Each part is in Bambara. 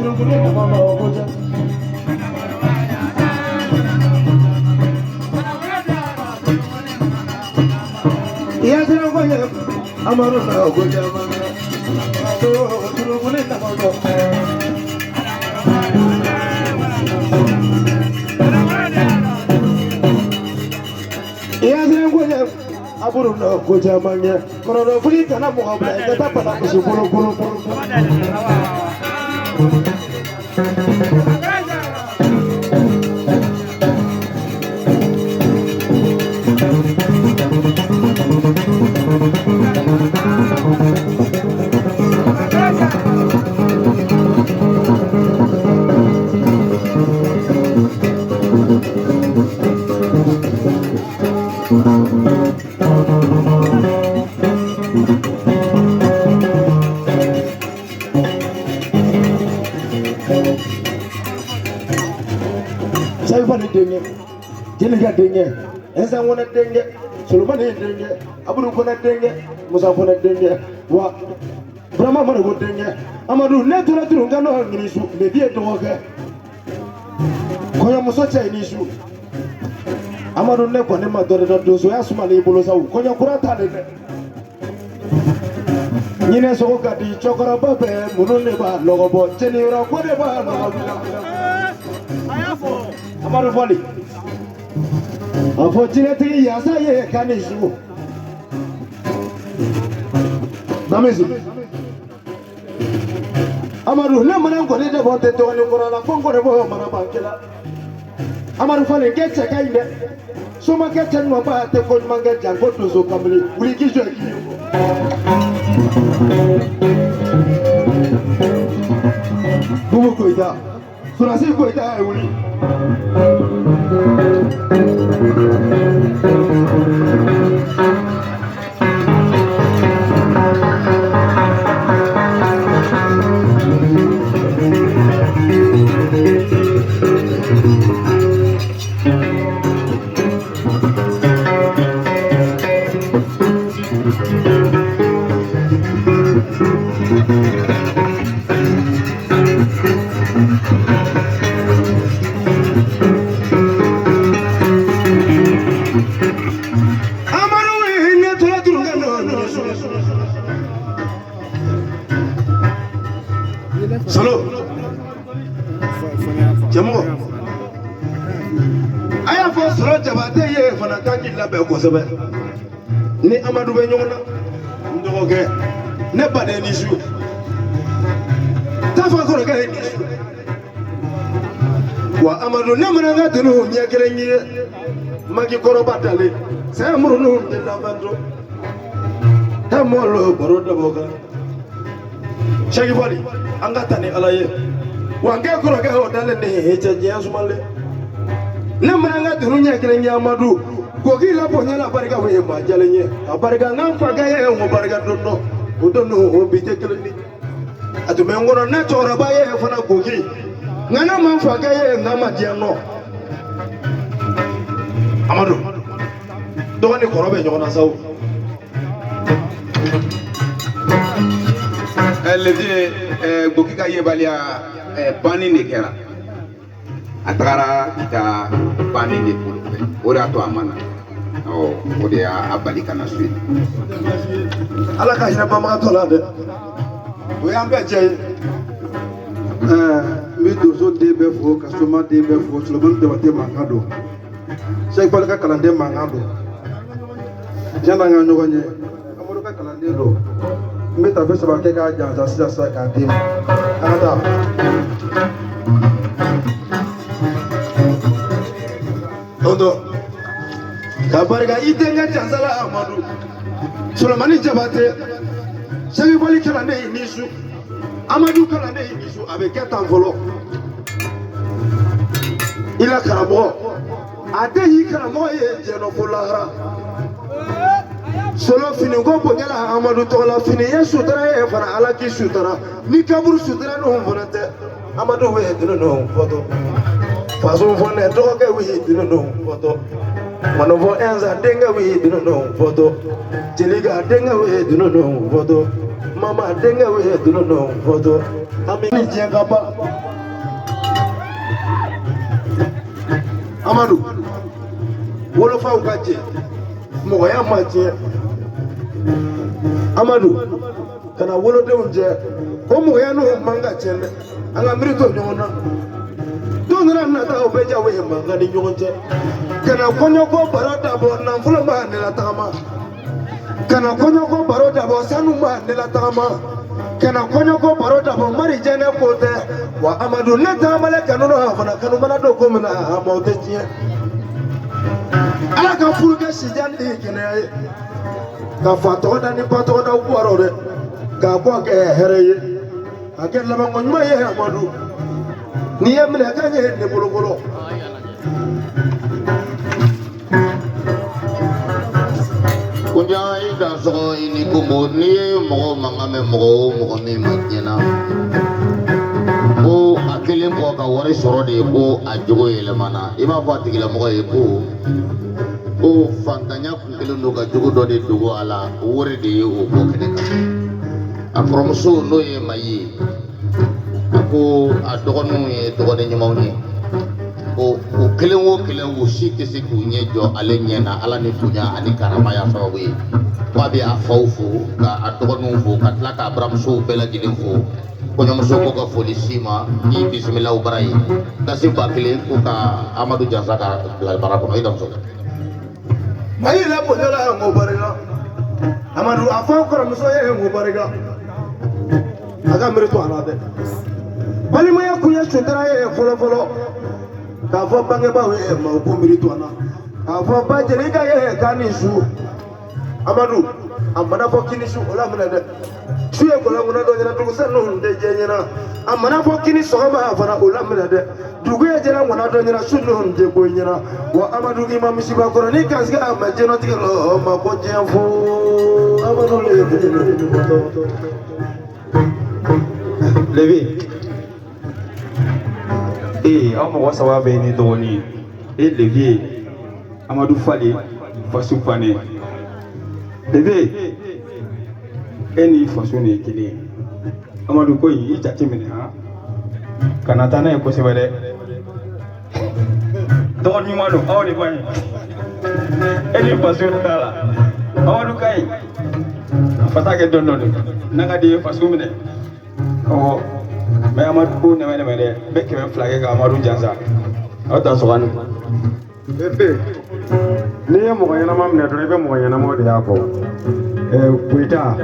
Turukuni nama ma o ko ja. Iya sira ko ye Amadu na o ko ja ma. Turukuni nama ma. Iya sira ko ye Aburu na o ko ja ma ɲɛ. Kɔnɔdɔ fili kana mɔgɔ bila i ka taa bana gosi bolo bolo bolo. Saifa ni denkɛ, Jelika denkɛ, Ɛnsa Ŋɔnɛ denkɛ, Solomani denkɛ, Abudu Kɔnɛ denkɛ, Musa Kɔnɛ denkɛ, wa Burama Mariko denkɛ, Amadu ne tora turun ka n'o ɲini su, lebi ye dɔgɔkɛ, kɔɲɔmuso cɛ ye ni su. Amadu ne kɔni ma dɔ de dɔn donsoya sumalen i bolo sa o, kɔɲɔ kura ta de dɛ. Ɲinɛ sogo ka di cɛkɔrɔba bɛɛ, minnu de b'a lɔgɔ bɔ, jɛniyɔrɔ ko de b'a lɔgɔ bɔ. Amadu fɔli. A fɔ jinɛtigi yaasa ye ka ni su. Namisi. Amadu ne mana n kɔni de bɔ tɛ dɔgɔnin kɔrɔ la fo n kɔni bɔ mana bankɛ la. Amadu fɔli kɛ cɛ ka ɲi dɛ. Somakɛ cɛ ɲuman ba tɛ ko ɲuman kɛ janko donso kamalen wuli k'i jɔ k'i ye. Bubu Koyita, Surasi Koyita ye wuli. Amadu ne tora turun ka nɔ Salo cɛmɔgɔ a y'a fɔ sɔrɔ Jabate ye fana k'a k'i labɛn kosɛbɛ ni Amadu bɛ ɲɔgɔn na n dɔgɔkɛ ne baden ni su tafa kɔrɔkɛ ye ni su wa Amadu ne mana n ka tunu ɲɛ kelen ye maki kɔrɔba dalen saya murunu de lamɛn to e mɔlo baro dabɔ kan Sɛki Fali an ka ta ni Ala ye wa n kɛ kɔrɔkɛ o dalen ne ye cɛ diɲɛ sumalen ne mana n ka tunu ɲɛ kelen ye Amadu ko k'i la bonya la barika o ye maa jalen ye a barika n ka fakɛ ye o barika don dɔ o don o bi tɛ kelen ye a tun bɛ n kɔnɔ ne cɛkɔrɔba ye fana goki nka ne ma n fakɛ ye nka ma diɲɛ nɔ Amadu dɔgɔ ni kɔrɔ bɛ ɲɔgɔn na sa o. Le vieux Goki ka yebaliya banni de kɛra a tagara Kita banni de bolo fɛ o de y'a to a ma na ɔ o de y'a bali ka na so yen. Ala ka hinɛ banbagatɔ la dɛ o y'an bɛɛ jɛ ye. N bɛ donso den bɛɛ fo ka soma den bɛɛ fo Solomani Jabate mankan don Sɛki Fali ka kalanden mankan don diɲɛ n'an ka ɲɔgɔn ye Amadu ka kalanden don n bɛ tafe saba kɛ k'a jansa sisan sisan k'a d'i ma an ka taa. Tonton ka barika i denkɛ jansa la Amadu Solomani Jabate Sɛki Fali kalanden ye ni su Amadu kalanden ye ni su a bɛ kɛ tan fɔlɔ i la karamɔgɔ a den y'i karamɔgɔ ye diɲɛ fo lahara solo fini ko bonya la Amadu tɔgɔ la fini ye sutura ye fana Ala k'i sutura ni kaburu sutura n'o fana tɛ Amadu bɛ dunu n'o fɔtɔ faso fɔnɛ dɔgɔkɛ bɛ dunu n'o fɔtɔ Manɔfɔ ɛnza denkɛw ye dununnu fɔtɔ Jelika denkɛw ye dununnu fɔtɔ Mama denkɛw ye dununnu fɔtɔ an bɛ ni diɲɛ ka ban. Amadu wolofaw ka jɛ mɔgɔya ma tiɲɛ Amadu kana wolodenw jɛ o mɔgɔya n'o man ka tiɲɛ dɛ an ka miiri to ɲɔgɔn na don nana nata o bɛ jago ye mankan ni ɲɔgɔn cɛ kana kɔɲɔko baro dabɔ nafolo ma ne la tagama kana kɔɲɔko baro dabɔ sanu ma ne la tagama kana kɔɲɔko baro dabɔ mari jɛnɛ ko tɛ wa Amadu ne tagamalen kanu na fana kanu mana don ko min na a ma o tɛ tiɲɛ Ala ka furu kɛ sijan ni kɛnɛya ye ka fa tɔgɔ da ni ba tɔgɔ da wɔɔrɔ dɛ k'a bɔ kɛ hɛrɛ ye a kɛ labanko ɲuman ye Amadu n'i ye minɛ ka ɲɛ ne bolo kɔrɔ. Kunja i dansɔgɔ i ni komo n'i ye mɔgɔ mankan mɛn mɔgɔ o mɔgɔ min ma diɲɛ na ko a kelen kɔ ka wari sɔrɔ de ye ko a jogo yɛlɛmana i b'a fɔ a tigilamɔgɔ ye ko ko fantanya kun kɛlen don ka jogo dɔ de dogo a la wari de ye o bɔ kɛnɛ kan a kɔrɔmuso n'o ye Mayi ye a ko a dɔgɔninw ye dɔgɔnin ɲumanw ye ko u kelen o kelen u si tɛ se k'u ɲɛ jɔ ale ɲɛ na ala ni bonya ani karamaya sababu ye ko a bɛ a faw fo ka a dɔgɔninw fo ka tila k'a buramusow bɛɛ lajɛlen fo kɔɲɔmuso ko ka foli s'i ma k'i bisimilaw bara ye gasi 1000 ko ka Amadu Jansa ka bila bara kɔnɔ i damuso. Mayi la bonya la n ko barika Amadu a fɔ kɔrɔmuso ye n ko barika a ka miiri to a la dɛ balimaya kun ye sutura ye fɔlɔ fɔlɔ k'a fɔ bangebaaw ye maaw k'u miiri to a la k'a fɔ ba Jelika ye k'a ni su Amadu a mana fɔ k'i ni su o la minɛ dɛ su ye kɔlɔn dɔ ɲɛna dugu ninnu tɛ jɛ ɲɛna a mana fɔ k'i ni sɔgɔma fana o la minɛ dɛ dugu ye jɛra ŋɔnɔ dɔ ɲɛna su ninnu tɛ ko ɲɛna wa Amadu k'i ma misiba kɔrɔ ni garisɛgɛ a ma jɛnatigɛ la o ma ko diɲɛ fo Amadu le ye Levi ee aw mɔgɔ saba bɛ ne dɔgɔnin ye e Levi Amadu Fale Fasu Pane Levi e ni faso de ye kelen ye Amadu ko in i jate minɛ han kana taa n'a ye kosɛbɛ dɛ dɔgɔnin ɲuman don aw de man ɲi e ni faso t'a la Amadu ka ɲi a fasa kɛ dɔɔnin dɔɔnin n'a ka di ye faso minɛ awɔ mɛ Amadu ko nɛmɛ nɛmɛ dɛ n bɛ 200 kɛ ka Amadu jansa aw ta sɔgɔ ni. Efe n'i ye mɔgɔ ɲɛnama minɛ dɔrɔn i bɛ mɔgɔ ɲɛnamaw de y'a kɔ Goyita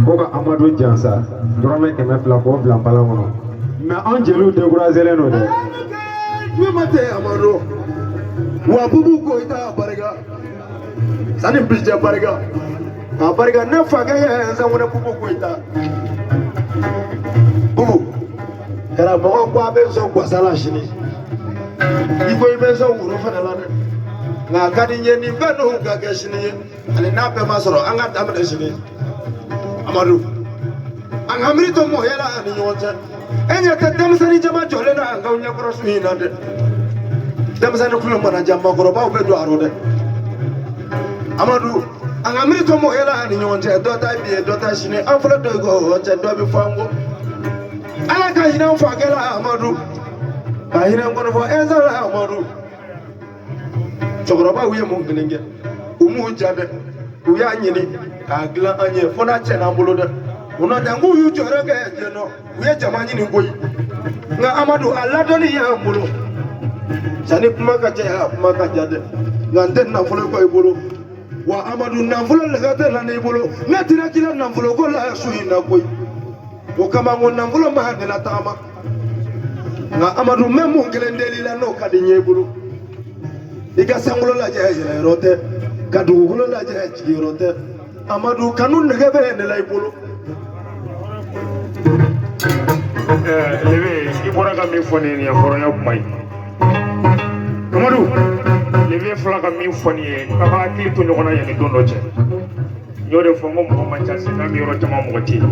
ko ka Amadu jansa dɔrɔmɛ 200 k'o bila balan kɔnɔ mɛ an jeliw découragé don dɛ. Juma tɛ Amadu wa Bubu Goyita barika sani bi cɛ barika ka barika ne fakɛ ye Nsankɔnɛ Bubu Goyita Bubu karamɔgɔ ko a bɛ sɔn gwasa la sini i ko i bɛ sɔn woro fana la dɛ nka a ka di n ye nin fɛn ninnu ka kɛ sini ye ani n'a bɛɛ ma sɔrɔ an ka daminɛ sini Amadu an ka miiri to mɔgɔya la ani ɲɔgɔn cɛ e ɲɛ tɛ denmisɛnnin caman jɔlen na an k'aw ɲɛkɔrɔ su in na dɛ denmisɛnnin kulo mana ja maakɔrɔbaw bɛ don a rɔ dɛ Amadu an ka miiri to mɔgɔya la ani ɲɔgɔn cɛ dɔ ta bi ye dɔ ta sini an fɔlɔ dɔ ko cɛ dɔ bɛ fɔ an kɔ Ala ka hinɛ n fakɛ la Amadu ka hinɛ n kɔnɔfɔ ɛnsa la Amadu cɛkɔrɔbaw ye mun kelen kɛ u m'u ja dɛ u y'a ɲini k'a dilan an ye fo n'a tiɲɛna an bolo dɛ u n'o tɛ n k'u y'u jɔyɔrɔ kɛ yen nɔ u ye jama ɲini koyi nka Amadu a ladɔnni y'an bolo sani kuma ka caya kuma ka ja dɛ nka n tɛ nafolo kɔ i bolo wa Amadu nafolo lɛgɛ tɛ na n'i bolo ne tɛna k'i la nafolo ko la su in na koyi o kama n ko nafolo ma ne la tagama nka Amadu n bɛ mun kelen deli la n'o ka di n ye i bolo i ka sankolo lajɛ yɛlɛyɔrɔ tɛ ka dugukolo lajɛ jigiyɔrɔ tɛ Amadu kanu nɛgɛ bɛ ne la i bolo. Lebe i bɔra ka min fɔ nin ye hɔrɔnya kuma ye Amadu Lebe fila ka min fɔ nin ye k'a ka hakili to ɲɔgɔn na yanni don dɔ cɛ n y'o de fɔ n ko mɔgɔ man ca sen n'an bɛ yɔrɔ caman mɔgɔ tɛ yen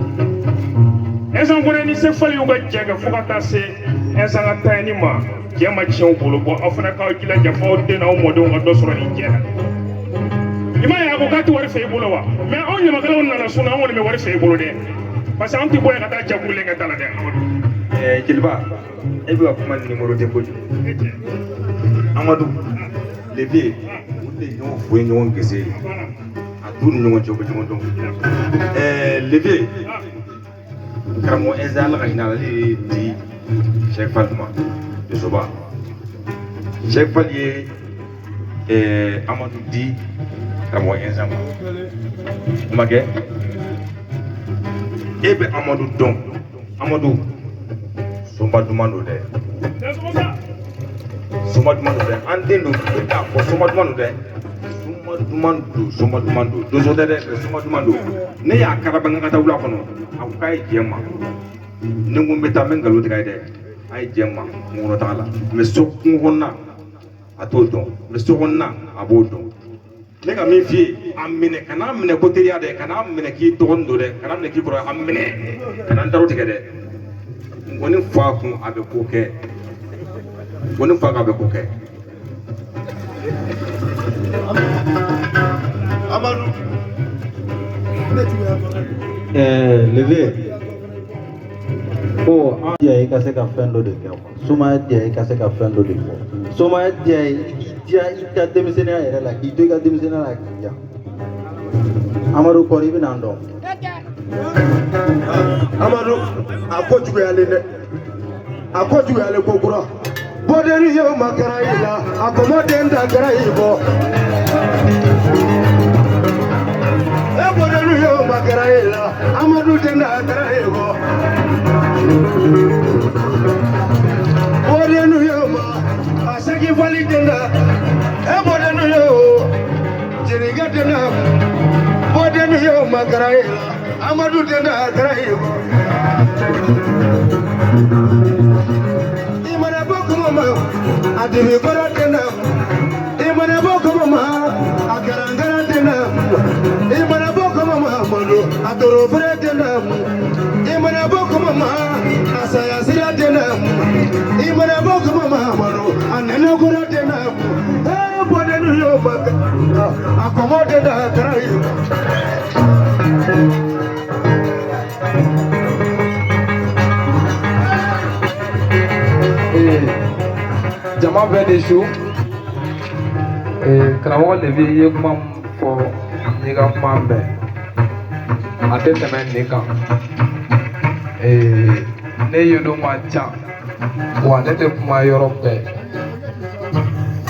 Ɛnsan Kɔnɛ ni Sefali y'u ka jɛ kɛ fo ka taa se Ɛnsan ka taa ni ma jɛ ma tiɲɛ u bolo bɔn aw fana k'aw jilaja f'aw den n'aw mɔdenw ka dɔ sɔrɔ nin jɛ la. I m'a ye a ko k'a tɛ wari fɛ i bolo wa? Mɛ anw ɲamakalaw nana sun na, an kɔni bɛ wari fɛ i bolo dɛ, parce que an tɛ bɔ yan ka taa jakurulen kɛ ta la dɛ. Amadu. Jeliba, e bɛ ka kuma nimoro tɛ kojugu. Amadu, Leviye, olu de ye ɲɔgɔn fo ye ɲɔgɔn gese ye. A t'u ni ɲɔgɔn cɛ, u bɛ ɲɔgɔn dɔn. Leviye, karamɔgɔ Ɛnza, Ala ka hinɛ a la, ale de di Cheikh Fall ma, Dosoba. Cheikh Fall ye Amadu di karamɔgɔ Ɛnza ma. O ma kɛ? E bɛ Amadu dɔn. Amadu, soma duman don dɛ. Soma duman don dɛ. An den don, e t'a fɔ soma duman don dɛ. Soma duman don, soma duman don. Donso tɛ dɛ, mais soma duman don. Ne y'a karaba n ka taa wula kɔnɔ, a ko k'a ye jɛ n ma. Ni n ko n bɛ taa, n bɛ nkalon tigɛ a ye dɛ. A ye jɛ n ma kungo kɔnɔ taga la. Mais so kungo kɔnɔna, a t'o dɔn. Mais so kɔnɔna, a b'o dɔn. Ne ka min f'i ye, a minɛ, kan'a minɛ ko teriya dɛ, kan'a minɛ k'i dɔgɔnin don dɛ, kan'a minɛ k'i kɔrɔ, a minɛ, kana n daro tigɛ dɛ. Nkɔni fa kun a bɛ ko kɛ. Nkɔni fa kun a bɛ ko kɛ. Amadu. Leviye, ko an diya i ka se ka fɛn dɔ de kɛ quoi. Sumaya diya i ka se ka fɛn dɔ de fɔ. Sumaya diya i k'i diya i ka denmisɛnninya yɛrɛ la, k'i to i ka denmisɛnninya la k'i diya. Amadu kɔri, i bɛna an dɔn. Amadu, a ko juguyalen dɛ, a ko juguyalen ko kura. Bɔdɛli ye o ma kɛra i la, a kɔmɔ den ta kɛra i bɔ. E bɔdɛli ye o ma kɛra i la, Amadu den ta kɛra i bɔ. Bɔdɛli ye o ma, a segin fali den ta. E bɔdɛli ye o, jelikɛ den ta. Bɔdɛli ye o ma kɛra i la, Amadu den ta kɛra i bɔ. I mana bɔ kuma ma, a dimi kɔrɔ den na. I mana bɔ kuma ma, a garangaran den na. I mana bɔ kuma ma, Amadu, a toro fere den na. I mana bɔ kuma ma, a saya sira den na. I mana bɔ kuma ma, Amadu, a nɛnɛ kɔrɔ den na. Ee bɔdɛli y'o ma, a kɔmɔ den na kɛra ye. Jama bɛɛ de su. Karamɔgɔ Levi, i ye kuma min fɔ, n y'i ka kuma mɛn, a tɛ tɛmɛ nin kan. Ne yedon man ca wa, ne tɛ kuma yɔrɔ bɛɛ,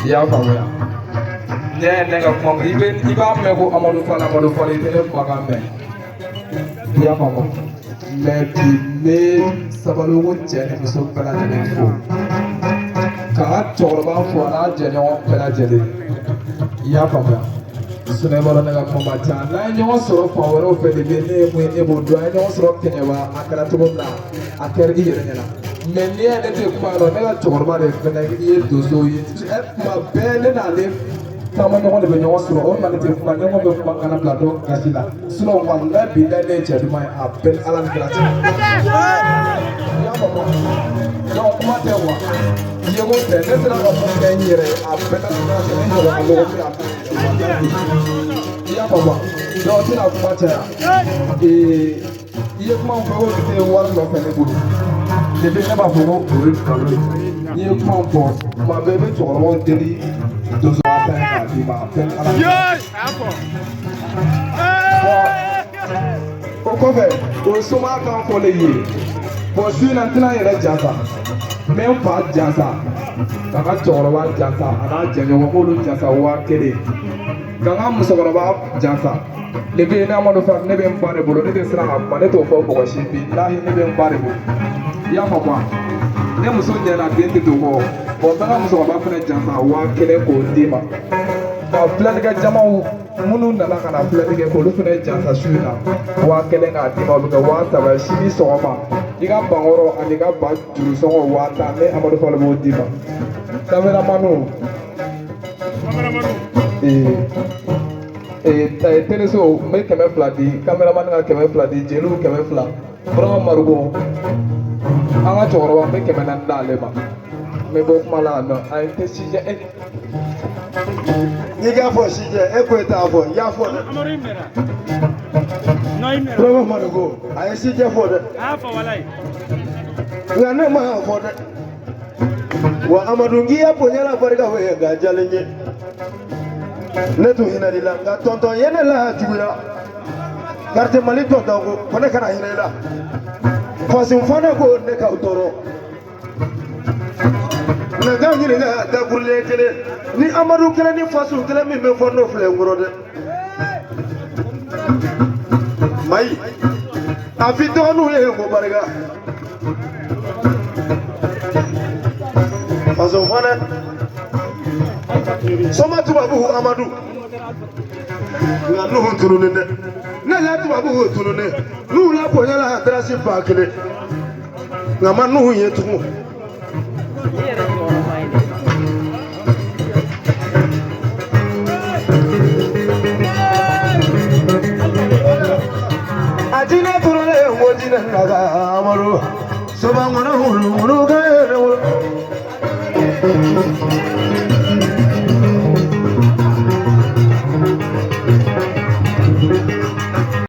i y'a faamuya. Ne ye ne ka kuma, i bɛ i b'a mɛn ko Amadu Fali, Amadu Fali, i tɛ ne kumakan mɛn, i y'a faamu. Mɛ bi n bɛ Sabalibugu cɛ ni muso bɛɛ lajɛlen fo, ka n ka cɛkɔrɔba fo a n'a jɛɲɔgɔn bɛɛ lajɛlen, i y'a faamuya. Sinɔn i b'a dɔn ne ka kuma man ca. N'an ye ɲɔgɔn sɔrɔ fan wɛrɛw fɛ de, ne ye mun ye, e b'o dɔn. An ye ɲɔgɔn sɔrɔ Kɛɲɛba, a kɛra cogo min na, a kɛra i yɛrɛ ɲɛna. Mɛ n'i y'a ye ne tɛ kuma yɔrɔ, ne ka cɛkɔrɔba de fɛnɛ i ye donso ye, kuma bɛɛ ne n'ale taama ɲɔgɔn de bɛ ɲɔgɔn sɔrɔ. O de la ne tɛ kuma, ɲɔgɔn bɛ kuma kana bila dɔw gasi la. Sinɔn walayi bilayi, ne ye cɛ duman ye, a bɛɛ ni Ala ni kira cɛ. I y'a faamu? Donc kuma tɛ wa, yeko tɛ, ne sera ka mun kɛ n yɛrɛ ye, a bɛɛ ni Ala cɛ, ne ɲɔgɔnna mɔgɔ tɛ a i y'a faamu? Donc n tɛna kuma caya. I ye kuma min fɔ ko tɛ wari nɔfɛ ne bolo, depuis ne b'a fɔ ko o ye nkalon ye. N'i ye kuma min fɔ, tuma bɛɛ i bɛ cɛkɔrɔbaw deli donso ta ye k'a d'i ma, a bɛɛ ni Ala cɛ. O kɔfɛ, o ye somaya kan fɔlen ye. Bɔn, su in na n tɛna n yɛrɛ jansa, n bɛ n fa jansa, ka n ka cɛkɔrɔba jansa, a n'a jɛɲɔgɔn, n b'olu jansa 1000, ka n ka musokɔrɔba jansa. Depuis ne Amadu Fa, ne bɛ n ba de bolo, ne tɛ siran ka kuma, ne t'o fɔ mɔgɔ si, bilahi ne bɛ n ba de bolo, i y'a faamu wa? Ne muso ɲɛna, den tɛ to kɔ. Bɔn, n bɛ n ka musokɔrɔba fana jansa 1000 k'o d'i ma, ka filɛlikɛ jamaw minnu nana ka na filɛli kɛ, k'olu fana jansa su in na 1000 k'a d'i ma, o bɛ kɛ 3000 ye. Sini sɔgɔma, i ka bankɔrɔ ani i ka ba juru sɔngɔ 10,000, ne Amadu Fali b'o d'i ma. Kameramaniw, Teleso n bɛ 200 di, cameraman ka 200 di, jeliw 200, Burama Marugo an ka cɛkɔrɔba n bɛ 400 d'ale ma. N bɛ bɔ kuma la yan nɔ, ayi n tɛ sijɛ e. N'i k'a fɔ sijɛ e ko e t'a fɔ, i y'a fɔ dɛ. Burama Marugo a ye sijɛ fɔ dɛ. Nka ne ma fɔ dɛ. Wa Amadu k'i ya bonya la barika o ye nka diyalen ye. Ne tun hinɛ la nka tɔntɔn ye ne la juguya. Quartier Mali tɔntɔn ko ko ne kana hinɛ i la. Fasin fana ko ne k'aw tɔɔrɔ. Nka k'aw ɲininka dakurulen kelen ni Amadu kelen ni fasun kelen min bɛ fɔ n'o filɛ n kɔrɔ dɛ. Mayi a f'i dɔgɔninw ye ko barika. Faso fana soma tubabu Amadu nka Nuhu tununnen dɛ. Ne la tubabu tununnen Nuhu la bonya la darasi 1000 nka ma Nuhu ye tugun. A jinɛ tununnen ko jinɛ naga Amadu soba ŋɔnɔ wulu wulu ka.